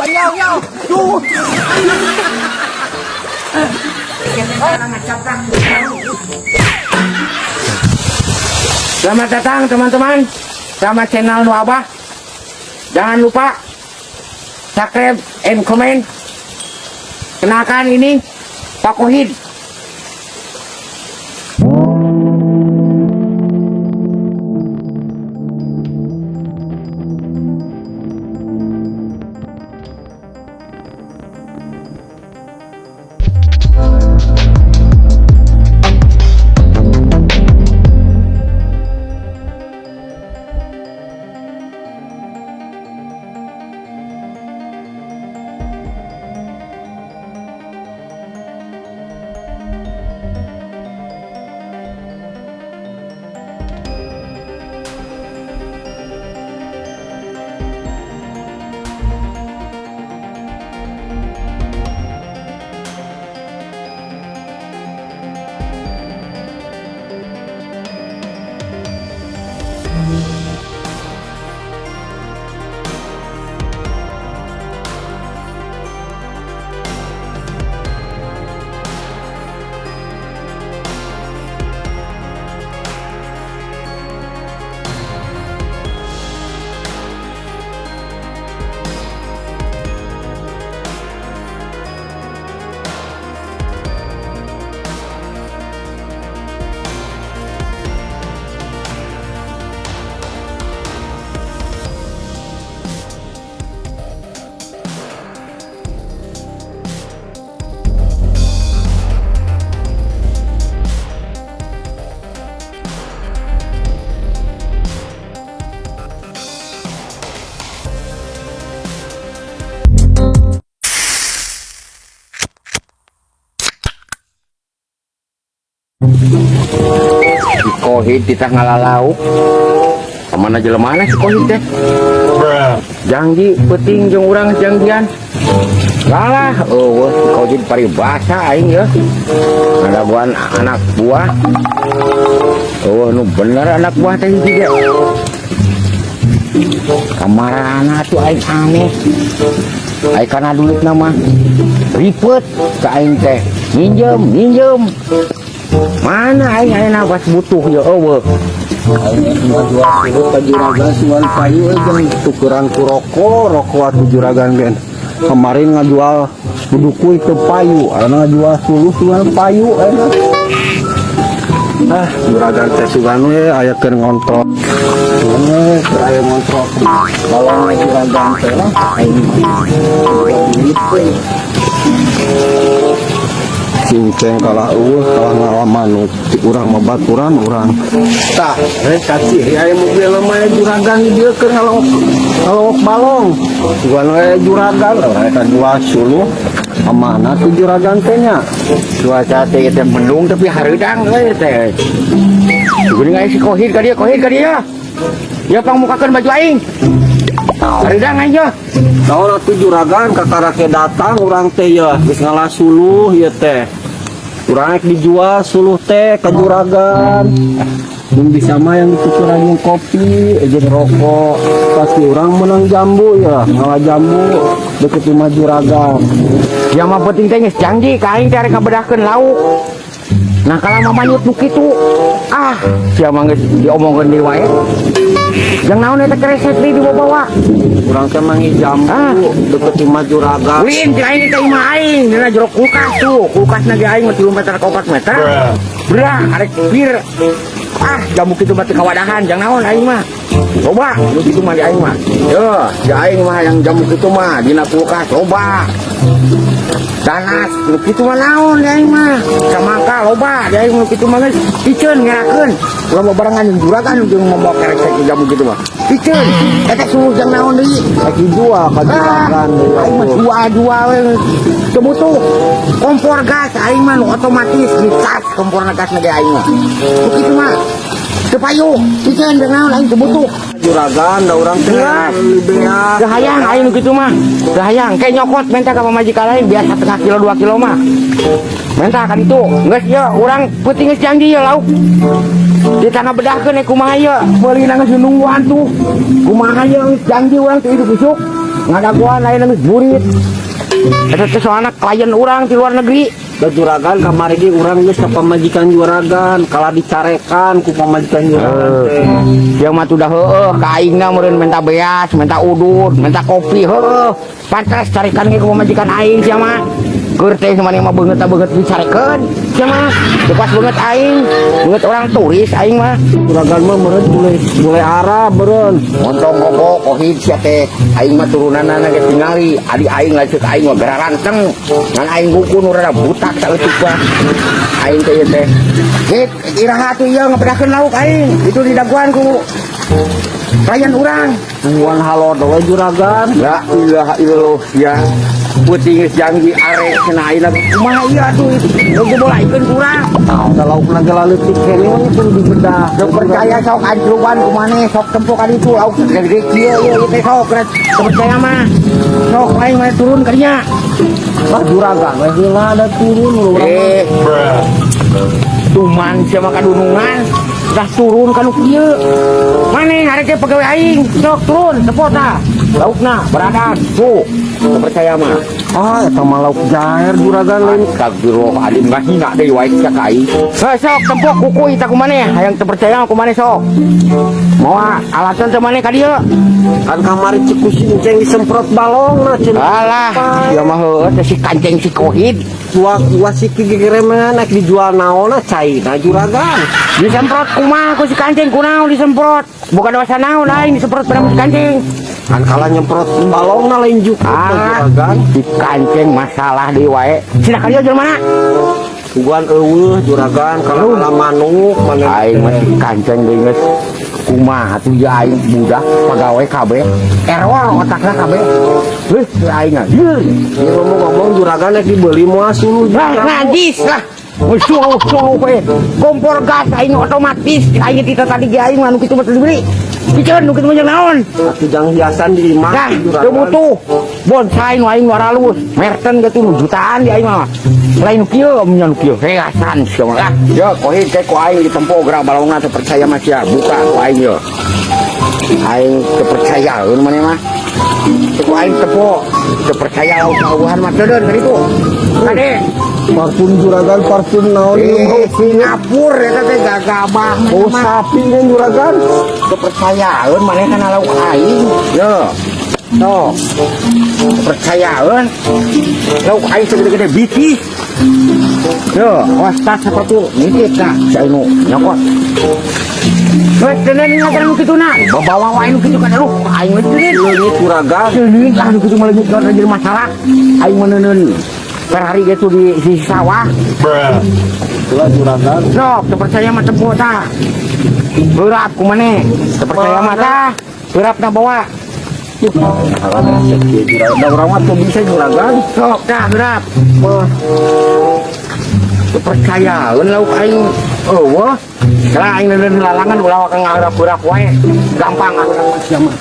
Yo yo. Tuh. Selamat datang, teman-teman, sama channel Nu Abah. Jangan lupa subscribe and comment. Kenalkan, ini Pak Kohid. Si Kohid ditah ngala lauk. Kemana jelemana si Kohid teh? Janji penting jeung urang janjian. Kalah, oh, si Kohid paribasa aing ya. Ada anak buah. Oh, nu bener anak buah teh hiji ge. Kamarana tuh aing aneh. Aing kana duit nama ribet ka aing teh. Minjem, minjem. Mana aing ayeuna pas butuh ya euweuh. Aing jual suluh ka juragan sugan payu euy, jeung tukeran ku rokok, rokok atuh juragan gen. Kemarin ngajual duduku itu payu, ayeuna ngajual suluh sugan payu ayeuna. Ah, juragan teh sugan we aya keur ngontrol. Sugan we keur aya ngontrol. Kalau juragan teh lah aing mah duit we. Si Uceng kalah euweuh, kalah ngalaman ti urang mah baturan urang. Tah, kasih aya mobil mah juragan dieu keur ngalongok ngalongok balong. Sugan we juragan eta jual suluh. Kamana tuh juragan teh nya? Cuaca teh teh mendung tapi hareudang euy teh. Geuning aya si Kohid ka dieu, Kohid ka dieu. Ya pangmukakeun baju aing. Hareudang aing ya. Naon atuh juragan kakarake datang urang teh ya geus ngalah suluh ieu teh. Urang rek dijual suluh teh ka juragan. Mun bisa mah yang ditukeran jeung kopi, jeung rokok. Pasti urang menang jambu ya, ngalah jambu deket imah juragan. Ya mah penting teh geus janji ka aing teh rek ngabedahkeun lauk. Nah kalau mamanyut nu kitu, ah sia mah geus diomongkeun deui wae. Yang naon eta keresek deui dibawa-bawa. Urang teh mangi jambu deket imah juragan. Ulin ti aing teh imah aing, dina jero kulkas tuh. Kulkasna ge aing mah 3 meter ka 4 meter. Berah arek bir. Ah, jambu kitu mah teu kawadahan, jang naon aing mah. Loba nu kitu mah di aing mah. Yo, di aing mah yang jambu kitu mah dina kulkas loba. Danas nu kitu mah naon di aing mah. Samangka loba di aing nu kitu mah geus piceun ngerakeun. Ulah babarengan jeung juragan jeung ngomong keresek jambu kitu mah. Piceun, eta suluh jang naon deui? Rek dijual ka juragan deui Aing mah atuh. Jual-jual we teu butuh. Kompor gas aing mah nu otomatis dicas kompor gas ge aing mah. Nu kitu mah teu payu, piceun jang naon aing teu butuh. Juragan da urang teh Jelas. beak. Teu hayang aing nu kitu mah. Teu hayang kayak nyokot minta ka pamajikan lain biasa setengah kilo 2 kilo mah. Minta kan itu. Geus ieu urang peuting geus janji ieu lauk. Di tanah bedahkeun kumaha ieu, meulina geus nungguan tuh. Kumaha ieu geus janji urang teu hidup isuk. Ngadagoan ayeuna geus burit. Eta teh soalna klien urang di luar negeri. Da juragan, kamari ge urang geus ka pamajikan juragan, kalah dicarekan ku pamajikan juragan teh. Dia mah tuh dah heueuh ka aingna meureun minta beas, minta udud, minta kopi, heueuh. Pantes carekan ge ku pamajikan aing sia mah. Keur teh maneh mah beungeut beungeut dicarekeun sia mah. Lepas beungeut aing, beungeut orang turis aing mah. Juragan mah meureun bule bule Arab meureun. Montong koko kohid sia teh. Aing mah turunanana ge tingali, adi aing lanceuk aing mah gararanteng. Ngan aing buku nu rada butak saeutik mah. Aing teh ieu teh. Hit, iraha tuh ieu ngepedahkeun lauk aing. Itu di daguan ku klien urang. Tungguan halodo we, juragan. La ilaha illallah ya. Peuting geus janji arek cenah, ayeuna kumaha ieu atuh itu ngobolaikeun ku urang. Da laukna ge laleutik keneh mah kudu dibedah. Teu percaya sok ancruban ku maneh, sok tempo ka ditu lauk gede kieu ieu teh, sok teu percaya mah. Sok aing mah turun ka dinya. Lah, juragan we heula da turun urang mah. Eh. Tuman sia mah kadunungan. Dah turun ka nu kieu. Maneh arek ge pagawe aing, sok turun tempo tah. Laukna beradan. Tuh, teu percaya mah. Ah, eta mah lauk jair, juragan, lain. Astagfirullahaladzim, ngahina deui wae sia ka aing. Heuh, sok tempo kukuy tah ku maneh, hayang teu percaya ku maneh sok. Moal alatan teh maneh ka dieu. Kan kamari cek ku si Enceng disemprot balongna cenah. Alah, ieu mah heueuh teh si kanceng si kohid. Dua dua si gegeremean naik dijual naonna caina, juragan. Disemprot kumaha ku si kanceng, kunaon disemprot? Bukan dosa naon aing disemprot pada si kanceng. Kan kalah nyemprot balongna lain jukut Ah, juragan. Si kanceng masalah deui wae. Sina ka dieu jelema mana? Sugan euweuh, juragan, kalau kalah manuk mana. Aing mah si kanceng deui geus kumaha tuh ya, aing budak pagawe kabeh. Error otakna kabeh. Geus aing mah. Yeun. Ieu ngomong-ngomong, juragan, rek dibeli moal suluh? Lah, najis lah. Suluh suluh we. Kompor gas aing otomatis aing tita tadi ge aing mah nu kitu mah teu dibeli. Piceun nu kitu mah jeung naon? Atuh jang hiasan di imah, Dah, teu juragan. Butuh. Bonsai nu aing nu aralus. Merten gitu nu jutaan di aing mah. Lain nu kieu nya, nu kieu hiasan sia mah. Lah, yo kohid teh ku aing ditempo gerak balongna, teu percaya mah sia. Buka ku aing yo. Aing teu percayaeun maneh mah. Teu ku aing tempo. Teu percaya lauk eueuhan mah teudeun ka ditu. Kade. Parfum, juragan, parfum naon ieu? Eh, Singapura eta teh gagabah. Bau sapi nya, juragan. Kepercayaan maneh kana lauk aing. Yo. Sok. Kepercayaan. Lauk aing segede-gede biji. Yo, awas tas sepatu nitip tah si anu nyokot. Wes deuneun ngajaran nu kitu na. Bawa wae nu kitu kan, aduh, aing mah deuneun. Leungit, juragan. Deuneun lah nu kitu mah, leungit jadi masalah. Aing mah neuneun Ferrari gitu di sawah. Itulah, juragan. Sok, teu percaya mah tempo tah. Beurap ku maneh. Teu percaya mah tah. Beurapna bawa. Salah resep kieu, juragan. Da urang mah teu bisa, juragan. Sok tah beurap. Mah. Teu percayaeun lauk aing euweuh. Salah aing neuneun lalangan ulah waka ngaheurap-heurap wae. Gampang ngaheurap mah sia mah.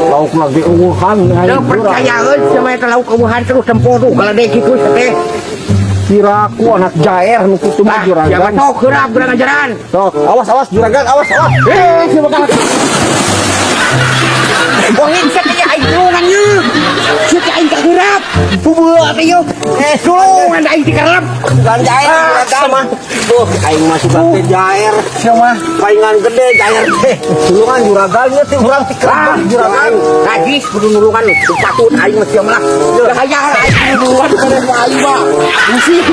Lauk lagi euweuhan. Teu percayaeun sia mah eta lauk euweuhan, terus tempo tuh galedek kitu teh. Kiraku anak jair nu kitu mah, Ah, sia mah juragan. sok heurap geura ngajaran. Sok, awas awas, juragan, awas awas. Eh, sia bakal Bohong sia teh, aing tulungan ye. Sia teh aing kaheurap. Bubeut teh yo. Eh, tulungan aing dikarep. Bukan jair, juragan mah. Tuh, aing mah suka teh jair. Sia mah. Paingan gede jair teh. Tulungan, juragan, nya teh urang teh Ah, juragan. Najis kudu nulungan lu. Patut aing mah sia mah. Bahaya aing kudu nulungan kana aing mah. Pusing.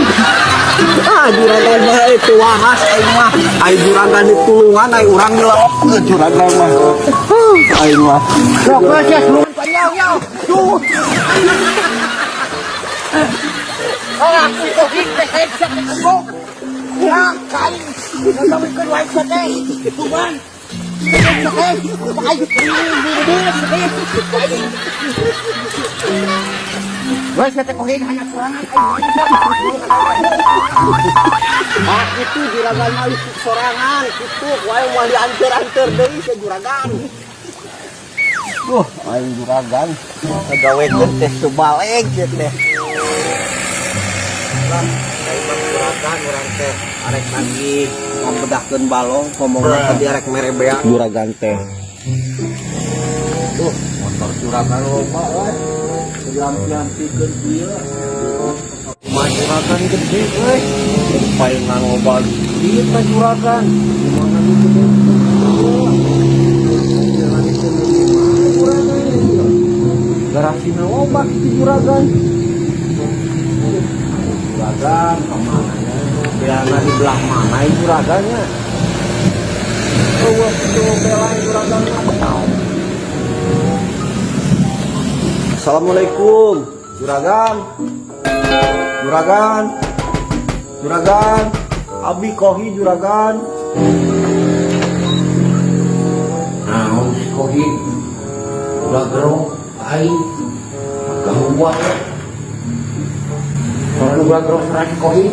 Ah, juragan mah itu waras aing mah. Aing juragan ditulungan, aing urang dilaokkeun juragan mah. Huh, aing mah. Sok geus ya tulungan panjang yo. Tuh. Ah, si kohid teh headset teh kembung. Ya, kain. Ngadawikeun wae sia teh. Tuban. Sia teh. Aing teh. Wes teh kohid hanya kurangan aing. Ah, itu juragan mah isuk sorangan kitu wae, moal dianteur-anteur deui sia juragan. Duh, aing juragan ngagawekeun teh sebaleg ieu teh. Lah, aing mah juragan, urang teh arek lagi ngabedahkeun balong, ngomongna tadi arek mere beak juragan teh. Tuh, motor juragan loba euy. Diampi-ampikeun ieu. Rumah juragan gede euy. Palingan loba duit ka juragan. Gimana duit gede? Jalan itu juragan ieu. Garasina loba kitu juragan. Juragan kemana ya? Belana di belah mana ya juragannya? Oh, wah, itu bela juragan mah. Assalamualaikum, juragan. Juragan. Juragan. Abi kohi juragan. Naon si kohi? Ulah gerong aing. Ganggu wae. Orang ulah gerong sareng si kohi.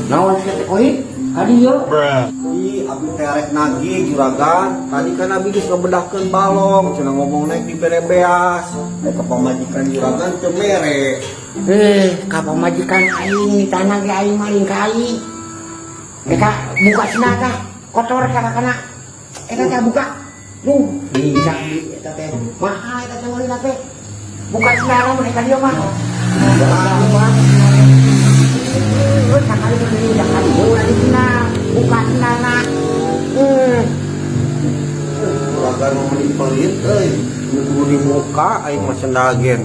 Naon si teh kohi? Ka dieu. Ih, abi teh rek nagih juragan. Tadi kan abi geus ngebedahkeun balong, cenah ngomong naik di bere beas. Rek ka pamajikan juragan teu mere. Eh, ka pamajikan aing di tanah ge aing maling ka aing. Eta buka sendal tah, kotor ka kana. Eta teh buka. Duh, bisa di eta teh. Mahal eta teh meulina teh. Buka sendal mah ka dieu mah. Buka mah. Eh, sakali meuli sakali ulah di sendal. Buka sendalna. Juragan mau meni pelit euy. Nu kudu dibuka aing mah sendal gen.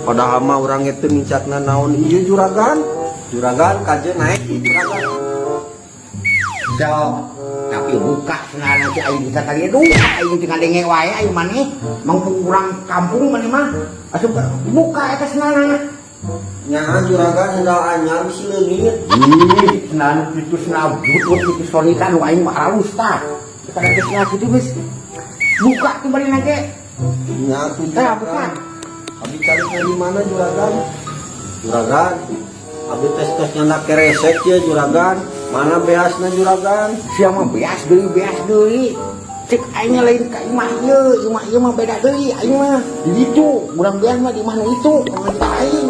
Padahal mah urang teu mincatna naon ieu juragan. Juragan kaje naik ieu juragan. Sok, tapi buka sendalna teh aing bisa kali aduh, aing teu ngadenge wae aing maneh. Mangpung urang kampung maneh mah. Asup buka eta sendalna. Nyaha juragan sendal anyar bisi leungit. Ih, sendal kitu sendal butut kitu solika nu aing mah alus tah. Kita ada sendal kitu geus. Buka tuh bari ge. Nya tuh Tah buka. juragan. Abi cari dari mana juragan? Juragan. Abi tes-tes nyandak keresek ya juragan. Mana beasna juragan? Sia mah beas deui beas deui. Cek aing lain ka imah ieu, imah ieu mah beda deui aing mah. Di ditu, urang beas mah di imah nu itu, pamajikan aing.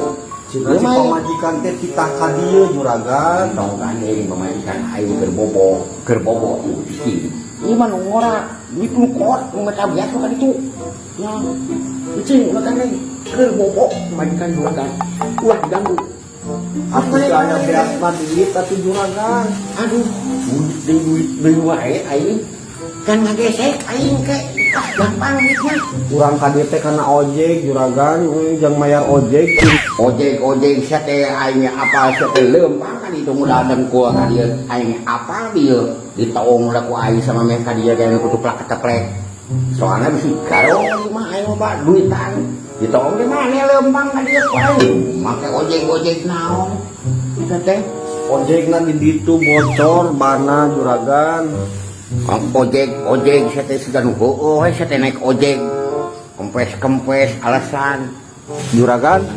Cina si pamajikan teh titah ka dieu juragan. Tong gandeng pamajikan aing keur bobo tuh cicing. Ieu mah nu ngora, duit nu kot, nu meta beas mah ka ditu. Ya, cicing ulah gandeng keur bobo pamajikan juragan. Ulah diganggu. Atuh si aya beas mah duit atuh juragan. Aduh, duit deui duit deui wae aing. Kan ngagesek aing ke ah gampang duitnya. Urang ka dieu teh kana ojek juragan, euy jang mayar ojek. Ojek ojek sia teh aing apa sia teh leumpang kan itu mudah dengkul ka dieu aing apa dieu ditoong lah ku aing sama meh ka dieu ge kudu plak keteplek. Soalnya bisi garong mah aing mah Pak, duitan. Ditoong di mana leumpang ka dieu ku aing. Make ojek ojek naon. Eta teh Ojekna di ditu bocor bana juragan. Ojek ojek sia teh sudah nu heueuh we sia teh naik ojek. Kempes-kempes alasan. Juragan,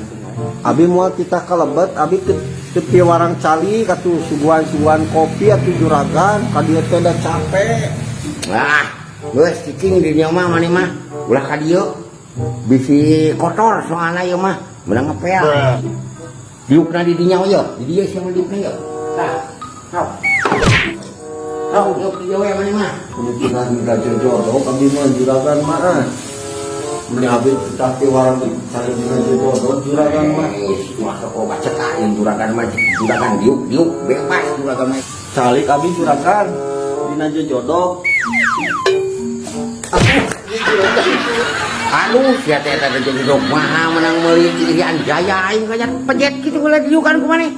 abi moal titah kalebet, abi teu teu piwarang cali katuh suguhan-suguhan kopi atuh juragan, ka dieu teh da capek. Wah, geus cicing di dieu mah maneh mah. Ulah ka dieu. Bisi kotor soalna ieu mah, meunang ngepel. Diukna di dinya we di dieu sia mah diukna ieu. Tah. Sok. Sok diuk di dieu we maneh mah. Kudu tinggal dina jodoh abdi mah juragan mah ah. Meni abi titah piwarang cali dina jodoh juragan mah. Eh, masuk kok baca kain juragan mah juragan diuk diuk bebas juragan mah. Calik abi juragan dina jodoh. Aduh, sia teh eta teh jodoh maha menang meuli Irian Jaya aing kaya pejet kitu heula diukan ku maneh.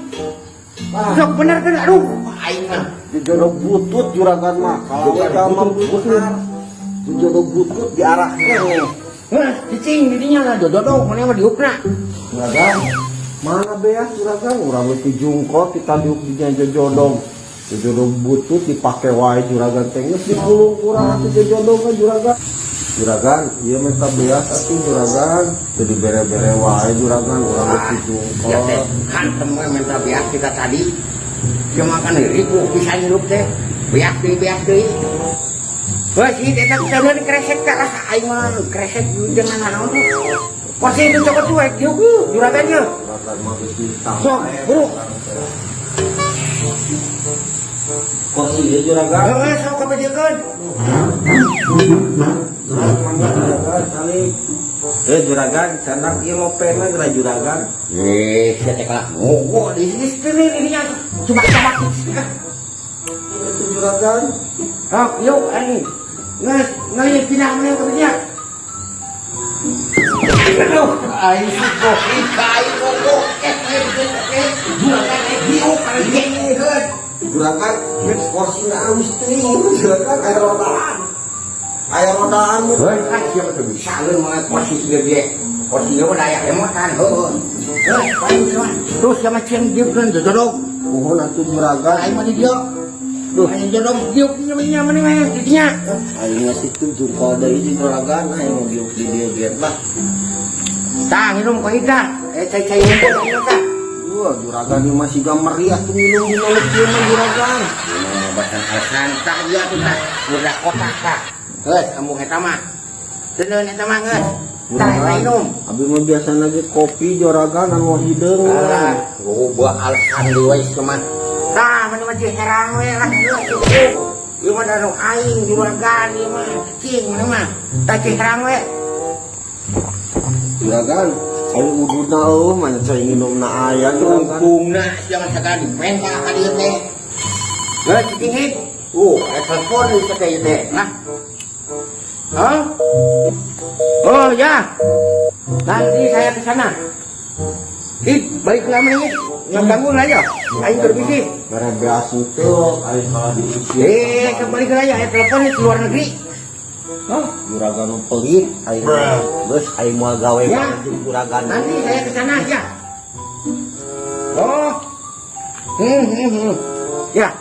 Sok bener kan aduh aing mah. Jodoh butut juragan mah. Kalau Juragan mah butut. bener. Jodoh butut diarahkeun. Nah, cicing di dinya lah jodoh maneh mah diukna. Juragan, mana beas juragan? Urang geus dijungkot kita diuk di nya jojodong. Jojodong butut dipake wae juragan teh geus dipulung kurang atuh jojodong ka juragan. Juragan, ieu minta beas atuh juragan. Teu dibere-bere wae juragan urang geus dijungkot. Ya teh hantem we minta beas kita tadi. Cuma kan ribu bisa nyirup teh. Beas deui beas deui. Wah, sih eta teh kresek teh lah aing mah kresek dengan naon tuh. Kursi itu cokot tuh, diuk juragan ye. Juragan mah geus ditambah. Sok, buru. Kursi ieu juragan. Heeh, sok kabediekeun. Mangga, juragan, salik. Eh, juragan, candak ieu lopena geura, juragan. Eh, sia teh kalah mogok di sini sini ininya. Coba coba. Itu, juragan. Hok, yuk aing. Geus, ngeuy pindah mana ke dinya. Aduh, aing si kopi ka aing mogok. Eh, eh, eh, eh. Juragan eh diuk kana dieu. Juragan, geus korsina alus teuing, juragan, aya rodaan. Aya rodaan. Heuh, ah siapa tuh bisa lu mah kursi gede. Kursi mah daya emotan, heuh. Heuh, paling sama. Terus sama cing diuk jodog. Mohon atuh, juragan. Aing mah di dieu. Duh. Aing jodog diuk nya mana mah di dinya. Aing mah situ jungkol deui di juragan, aing mau diuk di dieu ge lah. Tah, nginum kok ida. Eh, cai-cai untung ieu tah. Wah, juragan ieu masih gak meriah tuh minum dina nu kieu mah, juragan. Basan alasan tah ieu tuh tah. Udah kotak tah. Geus, embung eta mah. Teuneun eta mah geus. Tah eta minum. Abi mah biasa lagi kopi, juragan, anu hideung. Alah, loba alasan deui we mah. Tah, mana mah herang we lah geus cukup. Ieu mah da nu aing juragan ieu mah cicing mana mah. Tah herang we. Juragan, ayo ududna eueuh mah cai nginumna aya, juragan. Tungtungna sia mah sagala dipenta ka dieu teh. Geus cicing hit. Aya telepon ieu teh ieu teh. Nah. Hah? Oh ya. Nanti saya ke sana. Ih, balik lama nih. Yang ganggu lah ya. Aing berbisi. Mere beas itu, aing kalah diusir. Eh, kembali ke aja. Ayo telepon nih ke luar negeri. Hah? Juragan nu pelit, aing geus aing moal gawe Ya. jeung juragan. Nanti saya ke sana ya. Oh. Ya.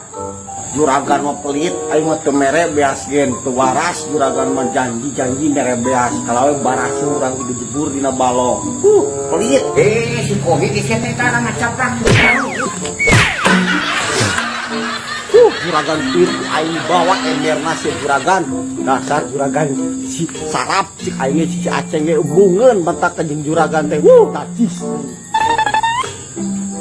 Juragan mah pelit, aing mah teu mere beas gen, teu waras juragan mah janji-janji mere beas. Kalau we barasna urang dijebur dina balong. Pelit. Eh, si Kohi di sini teh nama caprak. Juragan pelit, aing bawa emberna si juragan. Dasar juragan si sarap cik aing ge si Aceng ge embungeun bentak ka jeung juragan teh. Najis.